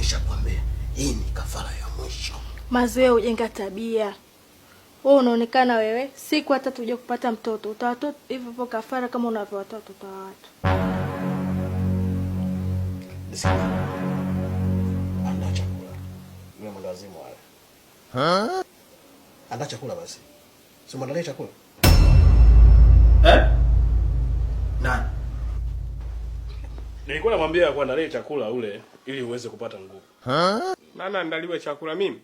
Nishakwambia hii ni kafara ya mwisho. Mazoea hujenga tabia. Wewe unaonekana wewe siku hata tuje kupata mtoto utawatoa hivyo hivyo kafara kama unavyowatoa watoto wa watu. Nisikilize. Andaa chakula. Yule mwenda wazimu wale. Andaa chakula basi. Si muandalie chakula. Eh? Nani? Nilikuwa namwambia kuandalie chakula ule ili uweze kupata nguvu. Nani andaliwe chakula mimi?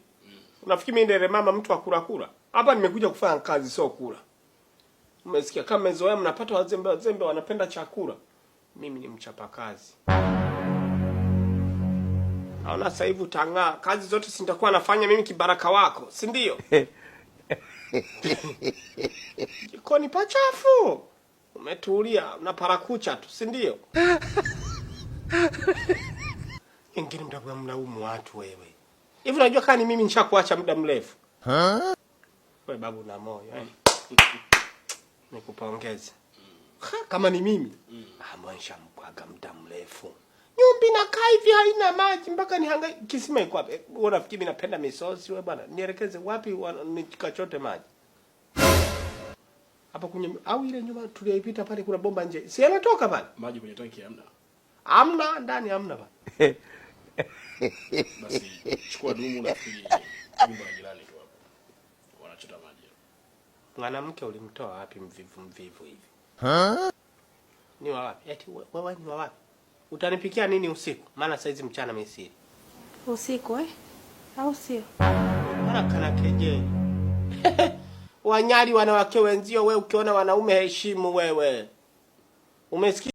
Unafikiri mimi ndere mama mtu akula kula? Hapa nimekuja kufanya kazi, sio kula. Umesikia? Kama mmezoea mnapata wazembe wazembe wanapenda chakula. Mimi ni mchapakazi. Naona sasa hivi utang'aa. Kazi zote si nitakuwa nafanya mimi kibaraka wako, si ndio? Jikoni pachafu. Umetulia, unaparakucha tu, si ndio? Ingine mtakuwa mnaumu watu wewe. Hivi unajua kama ni mimi nishakuacha muda mrefu. Wewe babu una moyo eh. Nikupongeze. Ha, kama ni mimi. Ah, mwanisha mbwaga muda mrefu. Nyumba inakaa hivi haina maji mpaka nihangaike. Kisima iko wapi? Wewe unafikiri mimi napenda misosi wewe bwana? Nielekeze wapi nikachote maji? Hapa kwenye au ile nyumba tuliyoipita pale kuna bomba nje. Si yanatoka pale? Maji kwenye tanki hamna. Hamna, ndani hamna pale. Basi chukua dumu, nafikiri nyumba ya jirani tu hapo. Wanachota maji. Mwanamke ulimtoa wapi mvivu mvivu hivi? Ni wa wapi? Eti wewe ni wa wapi? Utanipikia nini usiku? Maana saizi mchana mimi sili. Usiku eh? Au sio? Maana kana kejeli. Wanyali wanawake wenzio, wewe ukiona wanaume heshimu wewe. Umesikia?